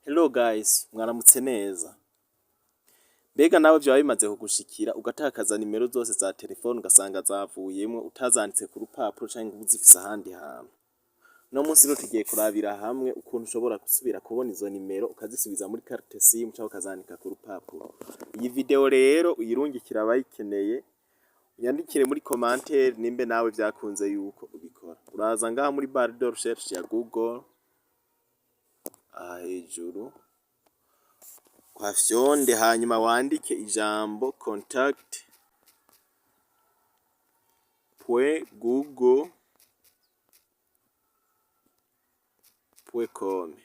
Hello guys, mwaramutse neza. Mbega nawe vyoba bimaze kugushikira ugatakaza nimero zose za telefone, ugasanga zavuyemwo utazanditse ku rupapuro canke ngo uzifise ahandi hantu? Uno munsi rero tugiye kurabira hamwe ukuntu ushobora gusubira kubona izo nimero, ukazisubiza muri carte SIM canke ukazandika ku rupapuro. Iyi video rero uyirungikire abayikeneye, uyandikire muri commentaire nimbe nawe vyakunze yuko ubikora. Uraza ngaha muri barre de recherche ya Google, aha hejuru uhafyonde, hanyuma wandike ijambo contact.google.com.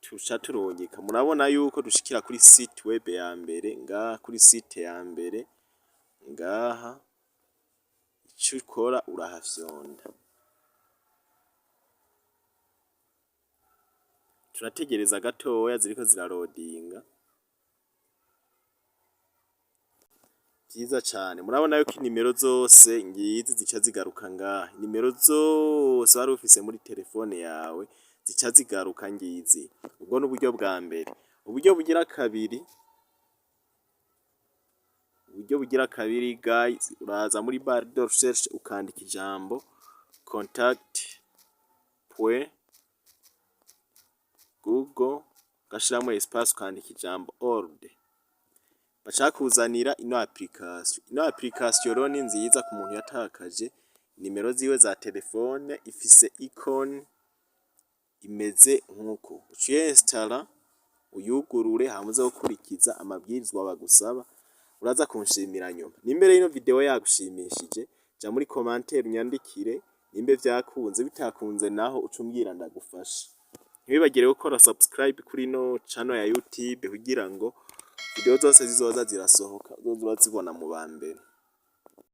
Tuca turungika, murabona yuko dushikira kuri site web ya mbere ngaha, kuri site ya mbere ngaha. Ico ukora, urahafyonda. Turategereza gatoya, ziriko zirarodinga. Vyiza cane, murabona yuko inimero zose ngizi zica zigaruka ngaha. Inimero zose wari ufise muri telefone yawe zica zigaruka, ngizi. Ubwo n'uburyo bwa mbere. Uburyo bugira kabiri, uburyo bugira kabiri guys, uraza muri barre de recherche, ukandika ijambo contact.google, ugashiramwo espace, ukandika ijambo old, baca bakuzanira ino application. Ino application rero ni nziza ku muntu yatakaje nimero ziwe za telefone. Ifise icon imeze nkuko. Uca uyinstalla, uyugurure, hama uze gukurikiza amabwirizwa bagusaba, uraza kunshimira nyuma. Nimba ino video yagushimishije, ja muri commentaire unyandikire nimbe vyakunze. Bitakunze naho, uca umbwira ndagufasha. Ntiwibagire gukora subscribe kuri ino channel ya YouTube kugira ngo video zose zizoza zirasohoka uzoze urazibona mu ba mbere.